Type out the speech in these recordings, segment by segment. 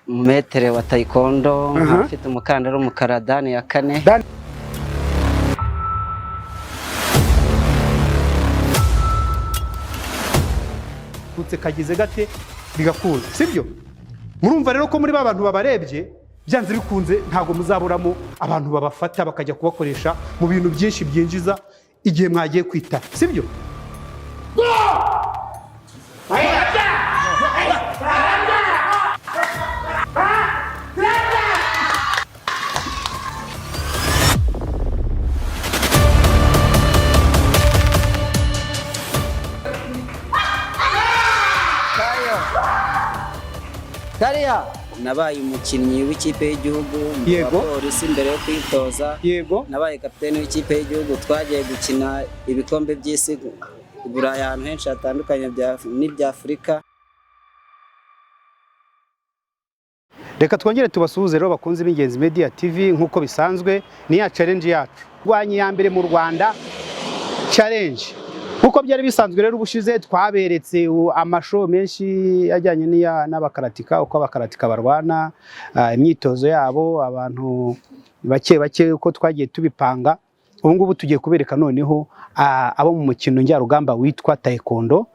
Maître wa taekwondo, nkaba mfite umukandara w'umukara, dan ya kane. Dan. Tutse kagize gate bigakunda, sibyo? Murumva rero ko muri ba bantu babarebye, byanze bikunze ntabwo muzaburamo abantu babafata bakajya kubakoresha mu bintu byinshi byinjiza igihe mwagiye kwitara, sibyo? Kariya nabaye umukinnyi w'ikipe y'igihugu wa polisi mbere yo kwitoza. Nabaye kapiteni w'ikipe y'igihugu, twagiye gukina ibikombe by'isi i Burayi, ahantu henshi hatandukanye n'ibya Afurika. Reka twongere tubasuhuze rero, bakunze b'Ingenzi Media TV. Nk'uko bisanzwe ni ya challenge yacu, rwanyi ya mbere mu Rwanda challenge. Nk'uko byari bisanzwe rero, ubushize twaberetse amashow menshi ajyanye n'abakaratika, uko abakaratika barwana, imyitozo yabo, abantu bake bake uko twagiye tubipanga. Ubu ngubu tugiye kubereka noneho abo mu mukino njyarugamba witwa taekwondo.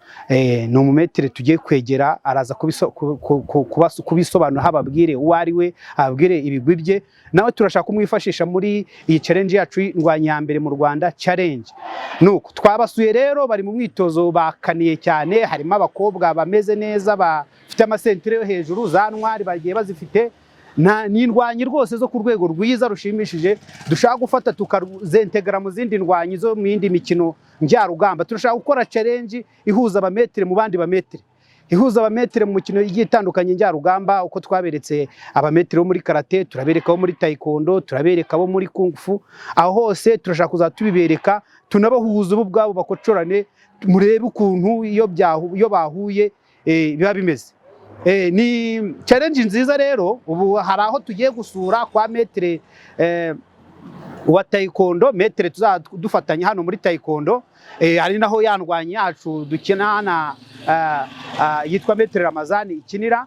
Ni umumaître tugiye kwegera, araza kubisobanura, ababwire uwo ari we, ababwire ibigwi bye. Nawe turashaka kumwifashisha muri iyi challenge yacu ndwanya ya mbere mu Rwanda challenge. Nuko twabasuye rero, bari mu mwitozo, bakaniye cyane. Harimo abakobwa bameze neza, bafite amaceinture yo hejuru, za noir bagiye bazifite, ni indwanyi rwose zo ku rwego rwiza rushimishije, dushaka gufata tukazentegara mu zindi ndwanyi zo mu yindi mikino njyarugamba. Turashaka gukora challenge ihuza abamaître mu bandi bamaître, ihuza abamaître mu mikino igiye itandukanye njyarugamba. Uko twaberetse abamaître bo muri karate, turabereka abo muri taekwondo, turabereka abo muri kung fu. Aho hose turashaka kuzajya tubibereka, tunabahuza bo ubwabo bakocorane, murebe ukuntu iyo bahuye biba bimeze. Ni challenge nziza rero. Ubu hari aho tugiye gusura kwa maître wa taekwondo, maître dufatanya hano muri taekwondo, ari naho yandwanyi yacu dukina na yitwa Maître Ramazani ikinira.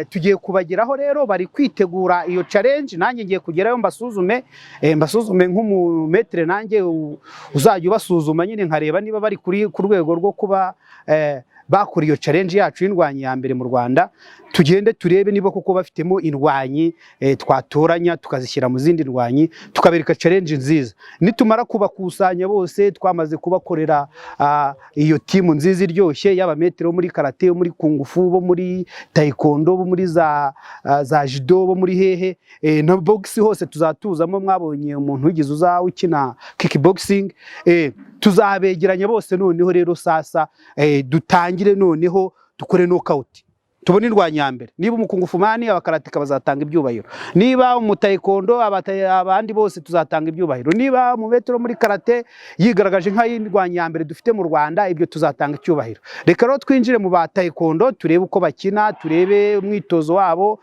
Tugiye kubageraho rero, bari kwitegura iyo challenge. Nanjye ngiye kugerayo mbasuzume, mbasuzume nk'umumaître nanjye uzajya ubasuzuma nyine, nkareba niba bari ku rwego rwo kuba bakora iyo challenge yacu y'indwanyi ya mbere mu Rwanda. Tugende turebe niba koko bafitemo indwanyi twatoranya tukazishyira mu zindi ndwanyi, tukabereka challenge nziza. Nitumara kubakusanya bose, twamaze kubakorera iyo timu nziza iryoshye y'abamaître bo muri karate, bo muri kung fu, bo muri taekwondo, bo muri za judo, bo muri hehe, na box hose tuzatuzamo. Mwabonye umuntu wigeze uza ukina kickboxing. Tuzabegeranya bose noneho rero sasa dutangire noneho dukore knockout, tubone indwanyi ya mbere. Niba umukung fu man, abakaratika bazatanga ibyubahiro. Niba umutaekwondo, abandi bose tuzatanga ibyubahiro. Niba umumaître muri karate yigaragaje nk'ay'indwanyi ya mbere dufite mu Rwanda, ibyo tuzatanga icyubahiro. Reka rero twinjire mu ba taekwondo, turebe uko bakina, turebe umwitozo wabo,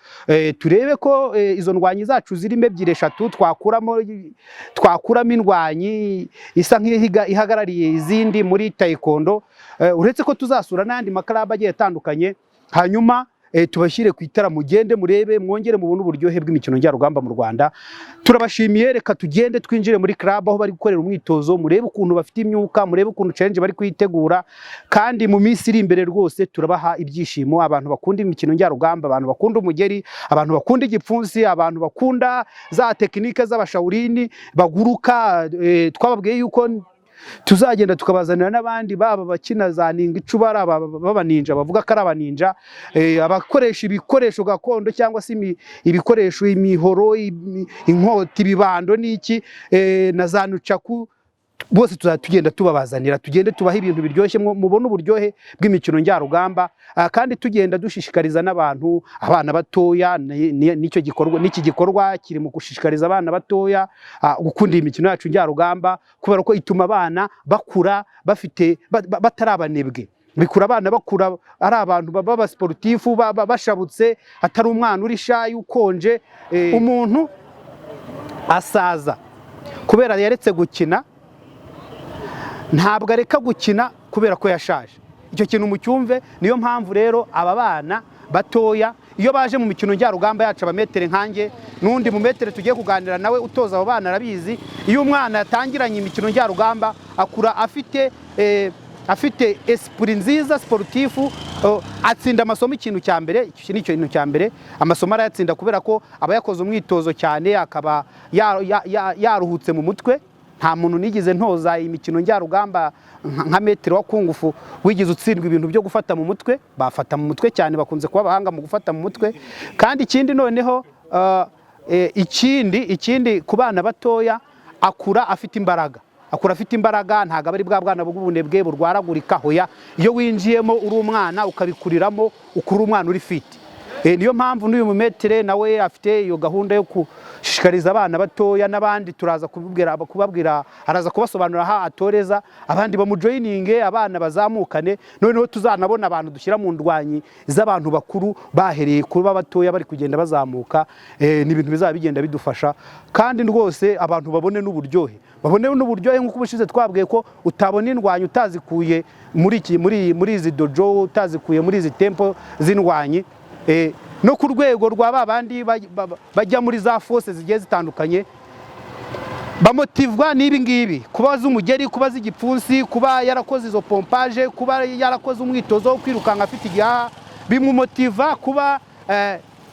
turebe ko izo ndwanyi zacu zirimo ebyiri, eshatu twakuramo indwanyi isa nk'ihagarariye izindi muri taekwondo. Uretse ko tuzasura n'andi maclub agiye atandukanye, hanyuma tubashyire ku itara, mugende murebe, mwongere mubone uburyohe bw'imikino njyarugamba mu Rwanda. Turabashimiye. Reka tugende twinjire muri club aho bari gukorera umwitozo, murebe ukuntu bafite imyuka, murebe ukuntu challenge bari kuyitegura. Kandi mu minsi iri imbere rwose turabaha ibyishimo, abantu bakunda imikino njyarugamba, abantu bakunda umugeri, abantu bakunda igipfunsi, abantu bakunda za technique z'abashaolin baguruka. Twababwiye yuko tuzagenda tukabazanira n'abandi, baba bakina za ninga icubara b'abaninja, bavuga ko ari abaninja, abakoresha ibikoresho gakondo cyangwa se ibikoresho, imihoro, inkota, ibibando n'iki, na za nunchaku, bose tuzajya tugenda tubabazanira, tugende tubaha ibintu biryoshye, mubone uburyohe bw'imikino njyarugamba. Kandi tugenda dushishikariza n'abantu, abana batoya. Nicyo gikorwa, n'iki gikorwa kiri mu gushishikariza abana batoya gukunda iyi mikino yacu njyarugamba, kubera ko ituma abana bakura bafite batari abanebwe. Bikura abana bakura ari abantu baba abasportif, bashabutse, atari umwana uri shy, ukonje. Umuntu asaza kubera yaretse gukina, ntabwo areka gukina kubera ko yashaje. Icyo kintu mucyumve. Niyo mpamvu rero aba bana batoya Iyo baje mu mikino njyarugamba yacu, abametere nkanjye n'undi mumetere tugiye kuganira nawe utoza abo bana arabizi, iyo umwana yatangiranye imikino njyarugamba akura afite esprit nziza sportif, atsinda amasomo. Ikintu cya mbere, iki ni ikintu cya mbere, amasomo arayatsinda kubera ko aba yakoze umwitozo cyane, akaba yaruhutse mu mutwe. Nta muntu nigeze ntoza imikino njyarugamba nka maître wa kung fu wigeze utsindwa ibintu byo gufata mu mutwe. Bafata mu mutwe cyane, bakunze kuba abahanga mu gufata mu mutwe. Kandi ikindi noneho, ikindi ku bana batoya, akura afite imbaraga, akura afite imbaraga. Ntabwo aba ari bwa bwana bw'ubunebwe burwaragurika, hoya. Iyo winjiyemo uri umwana ukabikuriramo, ukura umwana uri fit. Niyo mpamvu n'uyu mumetere nawe afite iyo gahunda yo gushishikariza abana batoya n'abandi. Turaza kubabwira, araza kubasobanurira aho atoreza, abandi bamujoyininge, abana bazamukane. Noneho tuzanabona abantu dushyira mu ndwanyi z'abantu bakuru bahereye kuba batoya, bari kugenda bazamuka. Ni ibintu bizaba bigenda bidufasha, kandi rwose abantu babone n'uburyohe, babone n'uburyohe nk'uko ubushize twabwiye ko utabona indwanyi utazikuye muri izi dojo, utazikuye muri izi temple z'indwanyi. No ku rwego rwa ba bandi bajya muri za force zigiye zitandukanye, bamotivwa n'ibi ngibi: kuba azi umugeri, kuba azi igipfunsi, kuba yarakoze izo pompage, kuba yarakoze umwitozo wo kwirukanka afite igihaha, bimumotiva kuba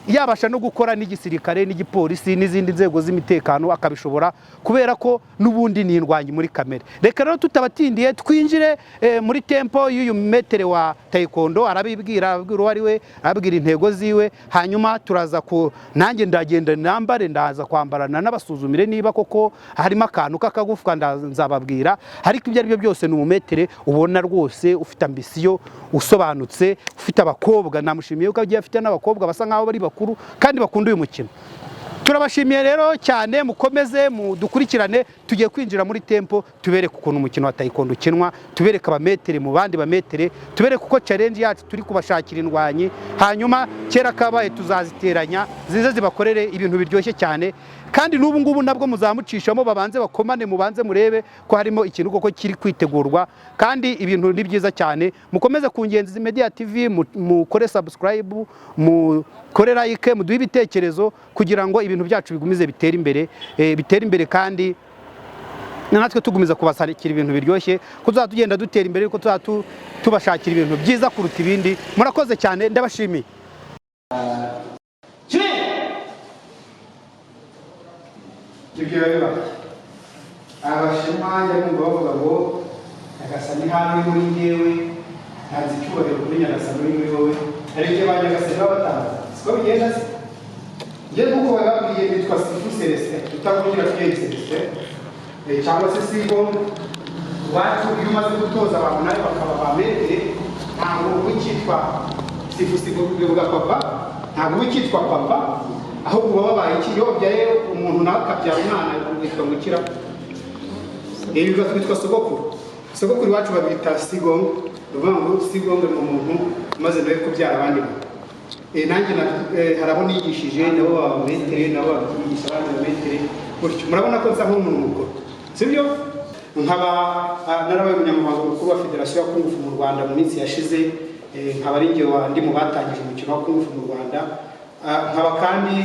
yabasha no gukora n'igisirikare n'igipolisi n'izindi nzego z'imitekano, akabishobora kubera ko n'ubundi ni indwanyi muri kamere. Reka rero tutabatindiye twinjire muri temple y'uyu maître wa taekwondo. Arabibwira, arababwira uwo ari we, arababwira intego ziwe. Hanyuma turaza ku nanjye ndagenda nambare, ndaza kwambarana n'abasuzumire niba koko harimo akantu k'akagufwa, nzababwira. Ariko ibyo ari byo byose, ni umumetere ubona rwose ufite ambition, usobanutse, ufite abakobwa. Namushimiye ko agiye afite n'abakobwa basa nkaho bari bakuru kandi bakunda uyu mukino. Turabashimiye rero cyane, mukomeze mudukurikirane. Tugiye kwinjira muri temple, tubereke ukuntu umukino wa taekwondo ukinwa, tubereke abametere mu bandi bametere, tubereke uko challenge yacu turi kubashakira indwanyi. Hanyuma kera kabaye tuzaziteranya zize zibakorere ibintu biryoshye cyane. Kandi n'ubu ngubu nabwo muzamucishamo, babanze bakomane, mubanze murebe ko harimo ikintu koko kiri kwitegurwa. Kandi ibintu ni byiza cyane. Mukomeze ku Ngenzi Media TV, mukore subscribe, mukore like, muduhe ibitekerezo kugira ngo ibintu byacu bigumize bitere imbere, bitere imbere, kandi natwe tugumiza kubasakira ibintu biryoshye, ko tuzaba tugenda dutera imbere, ko tuzaba tubashakira ibintu byiza kuruta ibindi. Murakoze cyane, ndabashimiye. Kimwe. Ibyo biba bibaye. Abashinwa njya numva bavuga ngo Nyagasani hano uri muri njyewe, ntanze icyubahiro kuri Nyagasani uri muri wowe. Hari igihe ba Nyagasani baba batanze, siko bigenda se? Njye nk'uko bababwiye, nitwa Sifu Celestin Rutagungira Pierre Celestin, cyangwa se Sigo. Iwacu iyo umaze gutoza abantu nawe bakaba ba maître, ntabwo uba ukitwa Sifu. Sigo bivuga papa. Ntabwo uba ukitwa papa, ahubwo uba wabaye iki? Iyo wabyaye umuntu nawe akabyara umwana, witwa ngukira? Ibi witwa sogokuru. Sogokuru iwacu babita sigongo. Ni ukuvuga ngo sigongo ni umuntu umaze nawe kubyara abandi bantu. Nanjye hari abo nigishije, nabo bametere, nabo babyigisha abandi bametere gutyo. Murabona ko nsa nk'umuntu mukuru, sibyo? Nkaba narabaye umunyamabanga mukuru wa federasiyo ya kung fu mu Rwanda mu minsi yashize, nkaba ari njye ndi mu batangije umukino wa kung fu mu Rwanda. Nkaba kandi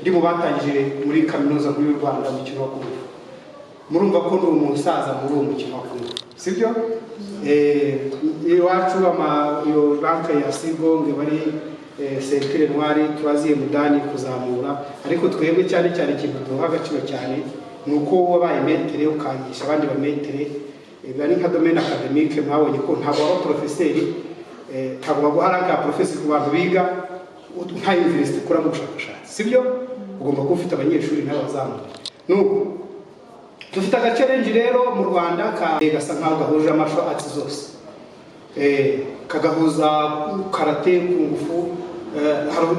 ndi mu batangije muri Kaminuza Nkuru y'u Rwanda umukino wa kung fu. Murumva ko ndi umusaza muri uwo mukino wa kung fu, sibyo? Iwacu iyo rank ya sigonge bari ceinture noire, troisième dan kuzamura. Ariko twebwe cyane cyane ikintu duha agaciro cyane ni uko wabaye maître ukangisha abandi bametere, biba ari nka domaine académique. Mwabonye ko ntabwo waba porofeseri, ntabwo baguha rank ya porofeseri ku bantu biga nta university ukoramo ubushakashatsi, sibyo? Ugomba kuba ufite abanyeshuri nawe bazamura. Nuko dufite agachallenge rero mu Rwanda gasa nkaho gahuje amartial arts zose, kagahuza karate, kung fu.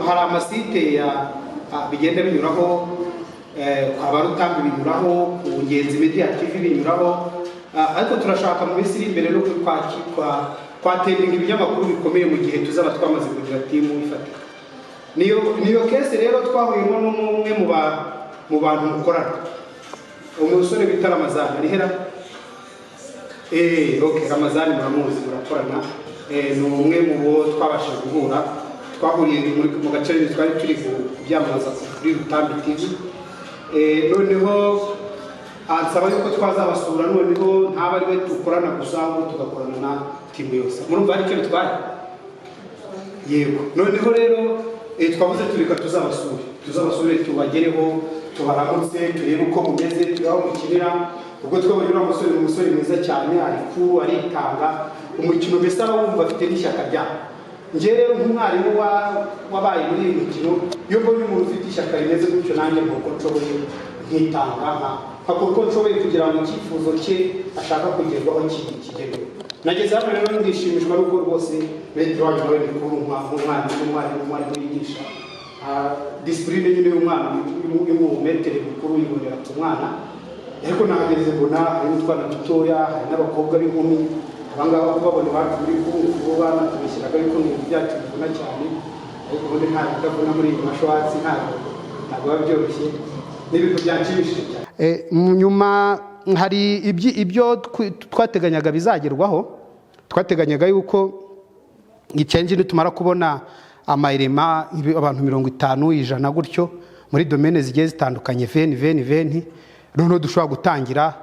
Hari amasite ya bigenda binyuraho, kwa Barutambi binyuraho, ku Ngenzi Media TV binyuraho. Ariko turashaka mu minsi iri imbere no kwa kwatendinga ibinyamakuru bikomeye mu gihe tuzaba twamaze kugira team ifatika. Niyo case rero twahuyemo n'umwe mu bantu mukorana, umusore bita Ramazani. Ari hera? Okay, Ramazani muramuzi, murakorana. Ni umwe mu bo twabashije guhura. Twahuriye mu gace twari turi kubyamamaza kuri Rutambi TV. Noneho ansaba yuko twazabasura, noneho ntaba ari we dukorana gusa, ahubwo tugakorana na team yose. Murumva hari icyo bitwaye? Yego. Noneho rero twavuze tureka tuzabasure, tubagereho, tubaramutse, turebe uko mumeze, turebe aho mukinira. Ubwo twabonye uriya musore, ni umusore mwiza cyane, ari aritanga umukino, mbese aba wumva afite n'ishyaka ryawo. Njye rero nk'umwarimu wabaye muri iyi mikino, iyo mbonye umuntu ufite ishyaka rimeze gutyo, nanjye nk'uko nshoboye nkitanga, nkakora uko nshoboye kugira ngo icyifuzo cye ashaka kugerwaho kigerweho. Nageze hano rero ndishimishwa n'uko rwose maître wanyu nawe mukuru nk'umwarimu yigisha discipline nyine y'umwana, y'umu maître mukuru yibonera ku mwana. Ariko nahageze mbona hari n'utwana dutoya, hari n'abakobwa b'inkumi. Abangaba kubabona iwacu muri kungu banatubeshyiraga yuko ibintu byacu bivuna cyane, ariko ubundi nta bitavuna muri iyi mashwatsi, ntabwo biba byoroshye. Ni ibintu byanshimishije cyane. Nyuma hari ibyo twateganyaga bizagerwaho. Twateganyaga yuko icenji nitumara kubona amayirema, abantu 50, 100 gutyo muri domaine zigiye zitandukanye, 20, 20, 20, noneho dushobora gutangira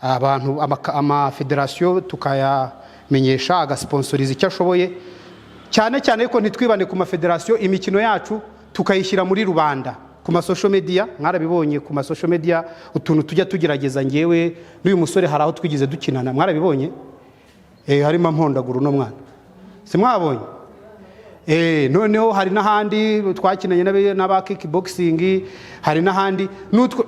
abantu amafederasiyo tukayamenyesha, agasponsoriza icyo ashoboye, cyane cyane ariko ntitwibande ku mafederasiyo, imikino yacu tukayishyira muri rubanda ku ma social media. Mwarabibonye ku ma social media utuntu tujya tugerageza. Ngewe n'uyu musore hari aho twigeze dukinana, mwarabibonye, harimo mpondagura uno mwana, simwabonye? Noneho hari n'ahandi twakinanye n'aba kickboxing, hari n'ahandi.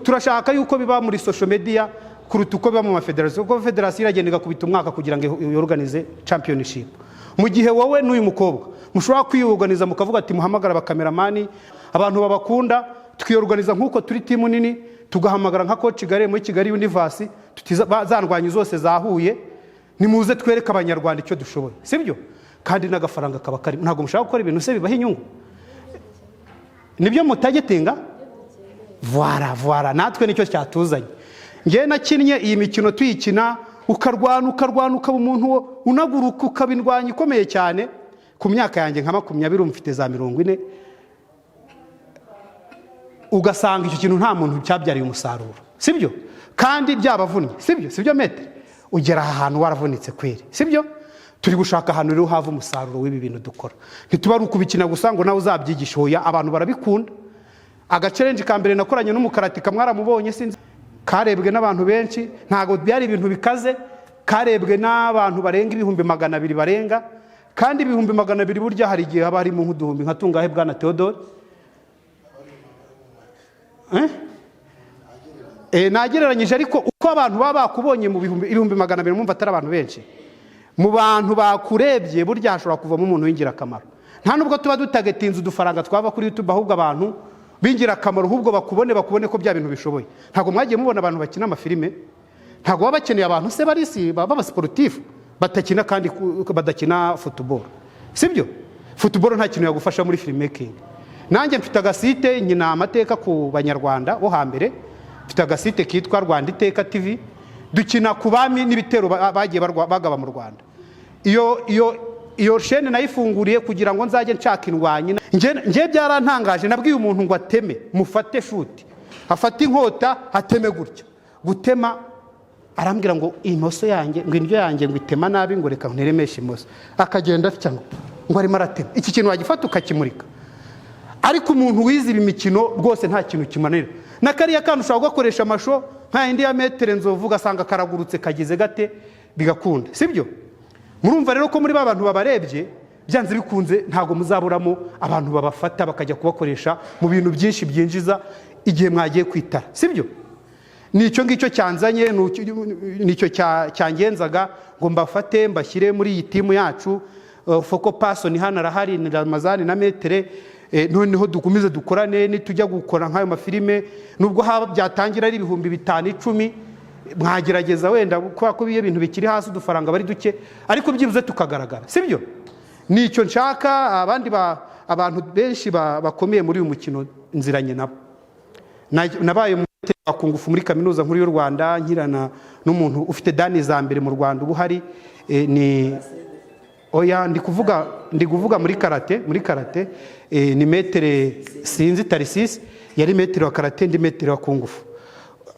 Turashaka yuko biba muri social media kuruta uko biba mu mafederasiyo, kuko federasiyo iragenda igakubita umwaka kugira ngo yorganize championship, mu gihe wowe n'uyu mukobwa mushobora kwiyoganiza mukavuga ati muhamagara abakameramani, abantu babakunda, tukiyorganiza nk'uko turi team nini, tugahamagara nka coach Gare muri Kigali Universe, tuti za ndwanyi zose zahuye, nimuze twereke Abanyarwanda icyo dushoboye, sibyo? Kandi n'agafaranga kaba karimo. Ntabwo mushaka gukora ibintu se bibaha inyungu? Nibyo mutagetinga? Voilà, voilà, natwe nicyo cyatuzanye. Ngewe nakinnye iyi mikino, tuyikina ukarwana, ukarwana, ukaba umuntu unaguruka, ukaba indwanyi ikomeye cyane. Ku myaka yanjye nka 20, mfite za 40, ugasanga icyo kintu nta muntu cyabyariye umusaruro, sibyo? Kandi byabavunnye, sibyo? Sibyo maître? Ugera aha hantu waravunitse kweri, sibyo? Turi gushaka ahantu rero hava umusaruro w'ibi bintu dukora. Ntituba ari ukubikina gusa ngo nawe uzabyigishe. Hoya, abantu barabikunda. Aga challenge ka mbere nakoranye n'umukaratika mwaramubonye, sinzi, karebwe n'abantu benshi. Ntabwo byari ibintu bikaze, karebwe n'abantu barenga 200,000 barenga. Kandi 200,000 burya hari igihe haba harimo nk'uduhumbi nka tungahe, bwana Theodore? Eh? Nagereranyije, ariko uko abantu baba bakubonye mu 200,000, mwumva atari abantu benshi. Mu bantu bakurebye burya hashobora kuvamo umuntu w'ingirakamaro. Nta nubwo tuba dutagetinze udufaranga twava kuri YouTube, ahubwo abantu b'ingirakamaro, ahubwo bakubone ko bya bintu bishoboye. Ntabwo mwagiye mubona abantu bakina amafilime? Ntabwo baba bakeneye abantu se barisi b'abasiporutifu batakina, kandi badakina football, sibyo? Football nta kintu yagufasha muri filmmaking. Nanjye mfite agasite, nkina amateka ku Banyarwanda bo hambere. Mfite agasite kitwa Rwanda Iteka TV, dukina ku bami n'ibitero bagiye bagaba mu Rwanda. Iyo chaîne nayifunguriye kugira ngo nzajye nshaka indwanyi. Njye byarantangaje, nabwiye umuntu ngo ateme, mufate shoot, afate inkota ateme gutya. Gutema, arambwira ngo imoso yanjye, ngo indyo yanjye ngo itema nabi, ngo reka nteremeshe imoso. Akagenda atya ngo arimo aratema. Iki kintu wagifata ukakimurika, ariko umuntu wize ibi mikino rwose nta kintu kimanira. Na kariya kantu ushobora kugakoresha amasho nka yindi ya maître Nzovu, ugasanga karagurutse, kagize gate, bigakunda, sibyo? Murumva rero ko muri ba bantu babarebye, byanze bikunze ntabwo muzaburamo abantu babafata bakajya kubakoresha mu bintu byinshi byinjiza igihe mwagiye kwitara, sibyo? Nicyo ngicyo cyanzanye, nicyo cyangenzaga ngo mbafate mbashyire muri iyi team yacu. Focal person hano arahari, ni Ramazani na maître. Noneho dukomeze dukorane. Nitujya gukora nk'ayo mafilime, nubwo haba byatangira ari 5000, 10, mwagerageza wenda, kubera ko iyo ibintu bikiri hasi udufaranga bari duke, ariko byibuze tukagaragara, sibyo? Nicyo nshaka. Abandi abantu benshi bakomeye muri uyu mukino nziranye nabo. Nabaye wa kung fu muri Kaminuza Nkuru y'u Rwanda, nkirana n'umuntu ufite dan za mbere mu Rwanda ubu hari, ni Oya, ndi kuvuga muri karate ni maître sinzi Tarisisi yari maître wa karate, ndi maître wa kung fu.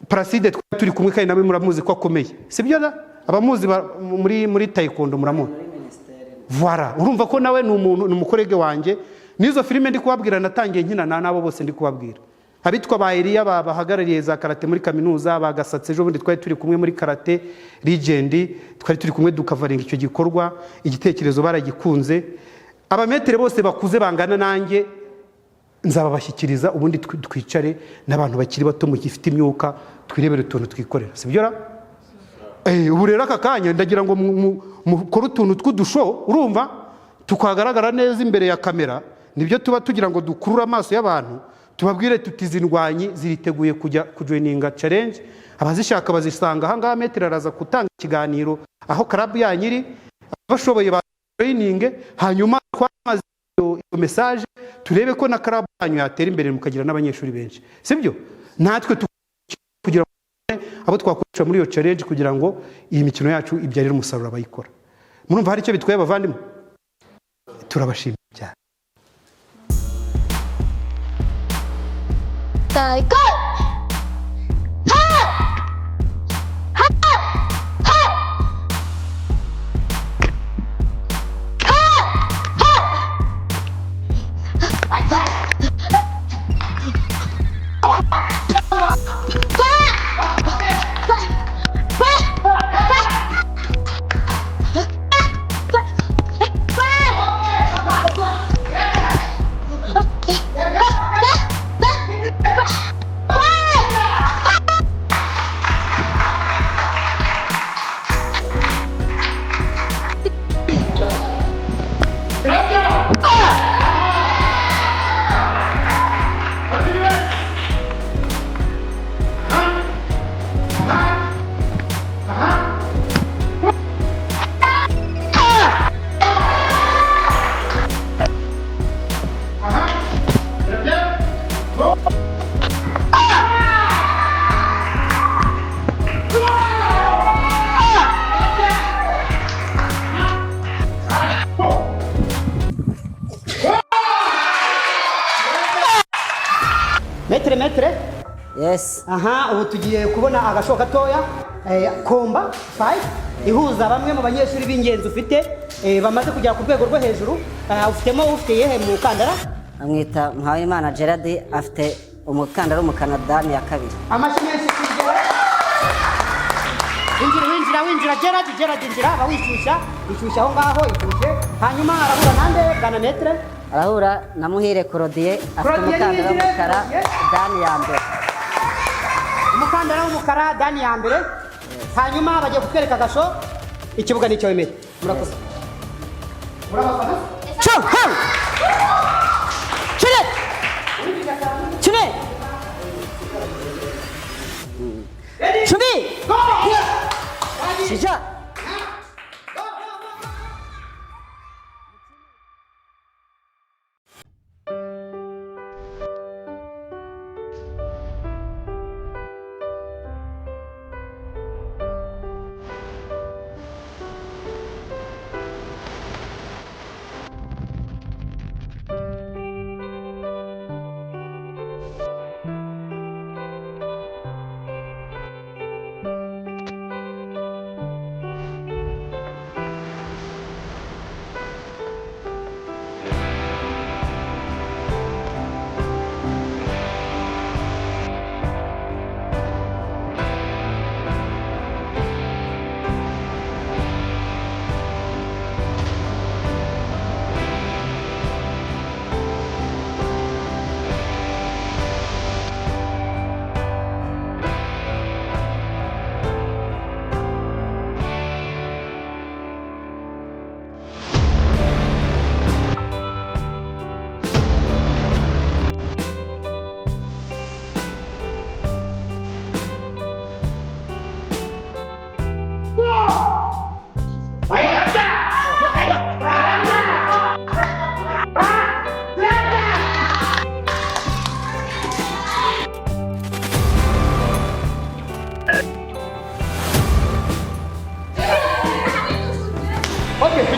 Placide twari turi kumwe, kandi nawe muramuzi ko akomeye, sibyo da? Abamuzi muri taekwondo muramuzi. Voilà, urumva ko nawe ni umuntu, ni umu collègue wanjye. N'izo filime ndi kubabwira natangiye nkinana n'abo bose ndi kubabwira, abitwa ba Eliya bahagarariye za karate muri kaminuza, bagasatse. Ejo bundi twari turi kumwe muri Karate Legend, twari turi kumwe dukavaringa icyo gikorwa. Igitekerezo baragikunze. Aba maître bose bakuze bangana nanjye nzababashyikiriza, ubundi twicare n'abantu bakiri bato mugifite imyuka, twirebere utuntu twikorera, sibyo ra? Ubu rero aka kanya ndagira ngo mukore utuntu tw'udusho, urumva, tukagaragara neza imbere ya kamera. Nibyo tuba tugira ngo dukurure amaso y'abantu, tubabwire tuti izi ndwanyi ziriteguye kujya kujoininga challenge. Abazishaka bazisanga aha ngaha. Maître araza gutanga ikiganiro aho club yanyu iri, abashoboye ba joininge, hanyuma twamaze iyo message, turebe ko na club yanyu yatera imbere, mukagira n'abanyeshuri benshi, sibyo? Natwe kugira abo twakoresha muri iyo challenge, kugira ngo iyi mikino yacu ibyarire umusaruro abayikora. Murumva hari icyo bitwaye, abavandimwe? Turabashimiye cyane. 大哥，哈，哈，哈，哈，哈， Maître, maître. Yes. Aha, ubu tugiye kubona agasho gatoya, combat fight ihuza bamwe mu banyeshuri b'ingenzi ufite, bamaze kugera ku rwego rwo hejuru. Ufitemo ufite yehe mukandara? Amwita Muhayimana Gerard, afite umukandara w'umukara, dan ya kabiri. Amashyi menshi kuri Gerard. Winjira, winjira, winjira, Gerard, Gerard, injira. Aba wishyushya, ishyushya aho ngaho, ishyushye. Hanyuma arahura nande, bwana maître? Arahura na Muhire Claudie, afite Claudie, umukandara yinjire, w'umukara, Claudie. Dan ya mbere. Umukandara w'umukara, dan ya mbere. Hanyuma bagiye kutwereka agasho. Ikibuga ni icyo wemeye. Murakoze. Murabafana. Chu, ha! Chile! Chile! Chumi! Shija!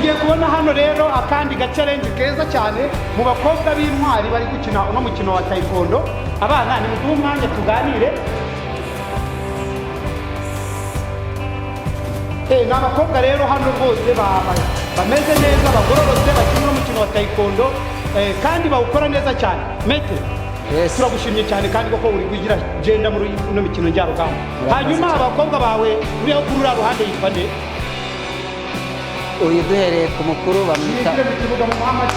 Tugiye kubona hano rero akandi gachallenge keza cyane mu bakobwa b'intwari bari gukina uno mukino wa taekwondo. Abana, nimuduhe umwanya tuganire. Ni abakobwa rero hano rwose bameze neza, bagororotse, bakina uno mukino wa taekwondo kandi bawukora neza cyane. Maître, Yes. turagushimye cyane kandi koko uri kugira genda muri ino mikino njyarugamba. Hanyuma abakobwa bawe, uriya kuri uriya ruhande yitwa nde? Uyu, duhereye ku mukuru, bamwita Mwinjire mu kibuga mu Muhammad.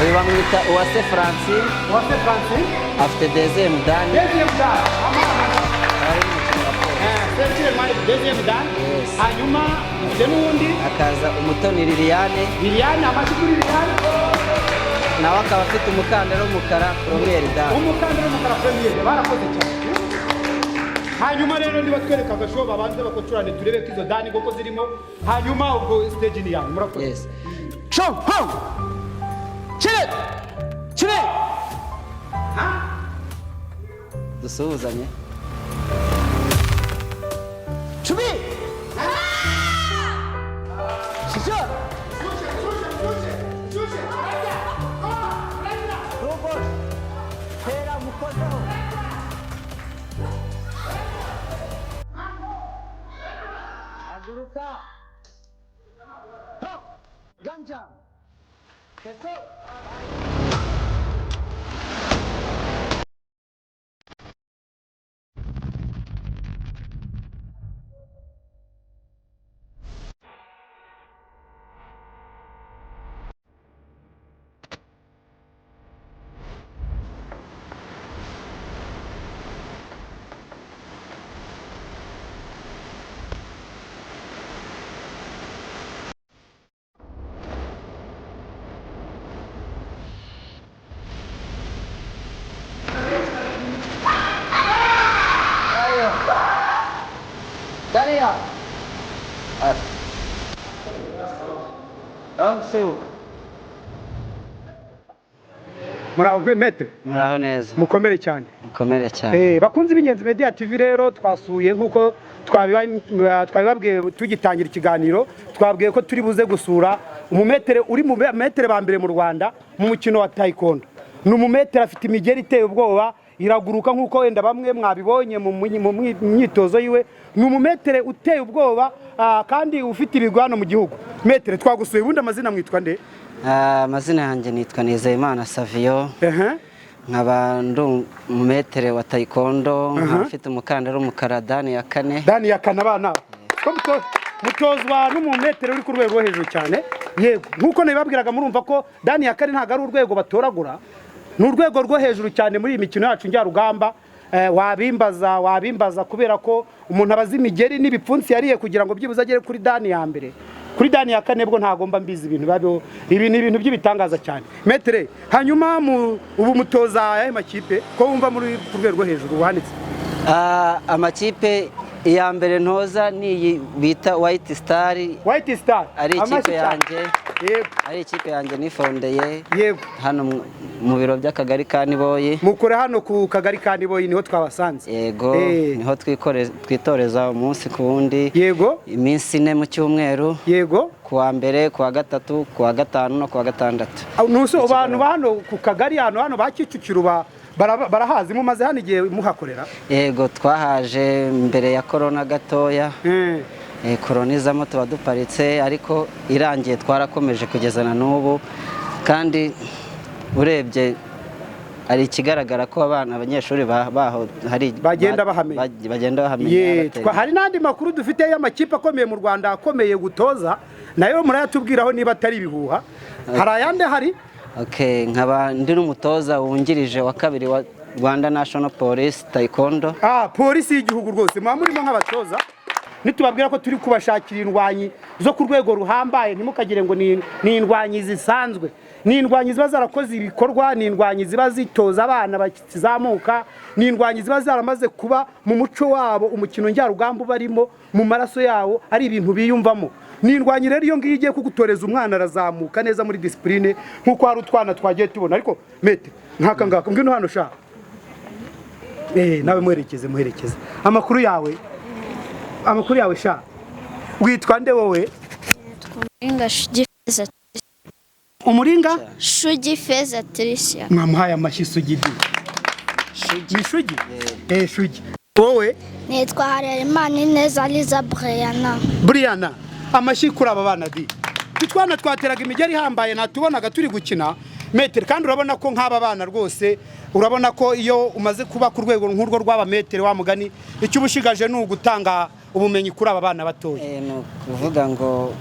Uyu bamwita Uwase Francine. Uwase Francine. Afite deuxième dan. Deuxième dan. Ari mu mukino wa polisi. Ceinture noire deuxième dan. Yes. Hanyuma dufite n'uwundi. Hakaza Umutoni Liliane. Liliane, amashyi kuri Liliane. Nawe akaba afite umukandara w'umukara, première dan. Umukandara w'umukara, première. Barakoze cyane. Hanyuma rero niba twereka agashow, babanze bakocorane, turebe ko izo dan koko zirimo. Hanyuma ubwo stage ni yanyu, murakoze. Yes. 총! 홍! 칠일! 칠일! Dusuhuzanye. 준비! 시작! Tera mukozeho. Haguruka. Ganja. Keso. Daniel. Up. Up. Muraho maître. Muraho neza. Mukomere cyane. Mukomere cyane. Bakunzi b'Ingenzi Media TV rero, twasuye nk'uko twabibabwiye tugitangira ikiganiro, twabwiye ko turi buze gusura umumaître uri mu maître ba mbere mu Rwanda mu mukino wa taekwondo. Ni umumaître afite imigeri iteye ubwoba, iraguruka nk'uko wenda bamwe mwabibonye mu myitozo yiwe. Ni umumaître uteye ubwoba kandi ufite ibigwi hano mu gihugu. Maître, twagusuye. Ubundi amazina mwitwa nde? Amazina yanjye nitwa Nizeyimana Savio. Nkaba ndi umumaître wa taekwondo, nkaba mfite umukandara w'umukara, dan ya kane. Dan ya kane. Abana ko mutozwa n'umumaître uri ku rwego rwo hejuru cyane. Yego, nk'uko nabibabwiraga, murumva ko dan ya kane ntabwo ari urwego batoragura, ni urwego rwo hejuru cyane muri iyi mikino yacu njyarugamba. Wabimbaza kubera ko umuntu abaza imigeri n'ibipfunsi yariye kugira ngo byibuze agere kuri dan ya mbere. Kuri dan ya kane bwo ntagomba mbizi ibintu babeho. Ibi ni ibintu by'ibitangaza cyane, maître. Hanyuma ubu mutoza ayahe makipe ko wumva muri ku rwego rwo hejuru buhanitse? Amakipe iya mbere ntoza ni iyi bita White Star. White Star. Ari Amashyi ikipe cyane. yanjye. Ari ikipe yanjye nifondeye hano mu biro by'akagari ka Niboyi. Mukore hano ku kagari ka Niboyi, niho twabasanze. Yego. Niho twitoreza umunsi ku wundi. Iminsi 4 mu cyumweru. Ku wa mbere, ku wa gatatu, ku wa gatanu no ku wa gatandatu. Ah, nuse abantu ba hano ku kagari hano ba Kicukiro barahazi? Mumaze hano igihe muhakorera? Yego, twahaje mbere ya korona gatoya. Korona izamo tuba duparitse, ariko irangiye twarakomeje kugeza na n'ubu. Kandi urebye hari ikigaragara ko abana, abanyeshuri baho hari Bagenda bahamenya. Bagenda bahamenya, batera Hari n'andi makuru dufite y'amakipe akomeye mu Rwanda akomeye gutoza, nayo murayatubwiraho niba atari ibihuha. Hari ayandi hari? Okay, nkaba ndi n'umutoza wungirije wa kabiri wa Rwanda National Police Taekwondo. Ah, polisi y'igihugu rwose muba murimo nk'abatoza. Nitubabwira ko turi kubashakira indwanyi zo ku rwego ruhambaye, ntimukagire ngo ni indwanyi zisanzwe. Ni indwanyi ziba zarakoze ibikorwa, ni indwanyi ziba zitoza abana bakizamuka, ni indwanyi ziba zaramaze kuba mu muco wabo, umukino njyarugamba ubarimo mu maraso yawo, ari ibintu biyumvamo. Ni indwanyi rero iyo ngiyo igiye kugutoreza umwana, arazamuka neza muri discipline, nk'uko hari utwana twagiye tubona. Ariko maître, nk'aka ngaka, ngwino hano sha. Nawe muherekeze, muherekeze. Amakuru yawe, amakuru yawe sha? Witwa nde wowe? Umuringa Shugi Feza. Umuringa Shugi Feza Tricia. Mwamuhaye amashyi Sugidi. Ni Shugi? Shugi. Wowe? Nitwa Harerimana Ineza Liza Briana. Briana, amashyi kuri aba bana di. Utwana twateraga imigeri ihambaye natubonaga turi gukina metero, kandi urabona ko nk'aba bana rwose, urabona ko iyo umaze kuba ku rwego nk'urwo rw'aba metero wa mugani, icyo ubushigaje ni ugutanga ubumenyi kuri aba bana batoya. Ni ukuvuga ngo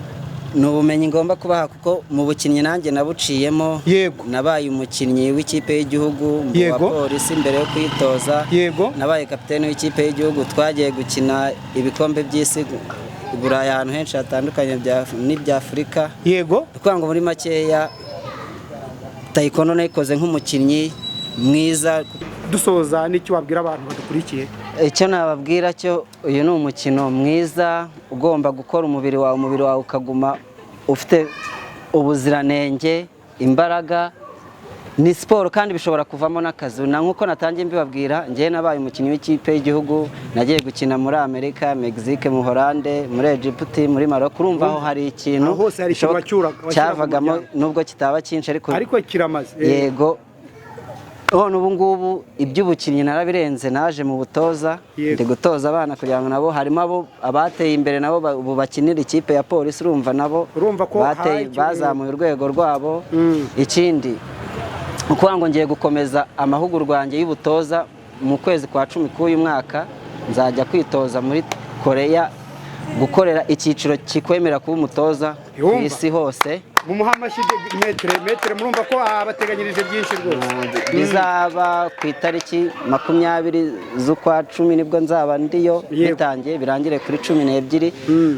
ni ubumenyi ngomba kubaha, kuko mu bukinnyi nanjye nabuciyemo. Yego. Nabaye umukinnyi w'ikipe y'igihugu wa Yego. polisi mbere yo kwitoza. Yego. Nabaye kapiteni w'ikipe y'igihugu, twagiye gukina ibikombe by'isi i Burayi, ahantu henshi hatandukanye n'ibya Afurika. Yego. Ni ukuvuga ngo muri makeya taekwondo nayikoze nk'umukinnyi mwiza. Dusoza, n'icyo wabwira abantu badukurikiye? Icyo nababwira cyo, uyu ni umukino mwiza ugomba gukora umubiri wawe, umubiri wawe ukaguma ufite ubuziranenge, imbaraga. Ni siporo kandi bishobora kuvamo n'akazi. Na nk'uko natangiye mbibabwira, njyewe nabaye umukinnyi w'ikipe y'igihugu, nagiye gukina muri Amerika, Mexique, mu Holande, muri Egiputi, muri Maroc. Urumva aho hari ikintu Aho hose hari ikintu washyiraga cyavagamo mu muryango. Nubwo kitaba cyinshi ariko, Ariko kiramaze. Yego. None ubu ngubu iby'ubukinnyi narabirenze, naje mu butoza. Yego. Ndi gutoza abana kugira ngo nabo, harimo abo abateye imbere nabo ubu bakinira ikipe ya polisi, urumva nabo Urumva ko bateye, habaye ikintu- bazamuye urwego rwabo. Ikindi, ukuvuga ngo ngiye gukomeza amahugurwa yanjye y'ubutoza mu kwezi kwa 10 k'uyu mwaka, nzajya kwitoza muri Korea gukorera icyiciro kikwemera kuba umutoza ku Yumva. isi hose. Mumuha amashyi metere, murumva ko abateganyirije byinshi rwose. Bizaba ku itariki 20 z'ukwa 10, nibwo nzaba ndiyo. Yego. Bitangiye birangire kuri 12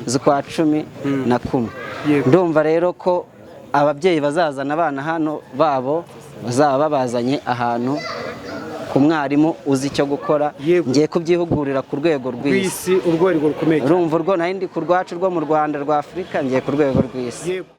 z'ukwa 11. Yego. Ndumva rero ko ababyeyi bazazana abana hano babo bazaba babazanye ahantu ku mwarimu uzi icyo gukora. Yego. Ngiye kubyihugurira ku rwego rw'isi. Rw'isi, urwego rukomeye cyane. Urumva urwo nari ndi ku rwacu rwo mu Rwanda, rwa Afurika, ngiye ku rwego rw'isi. Yego.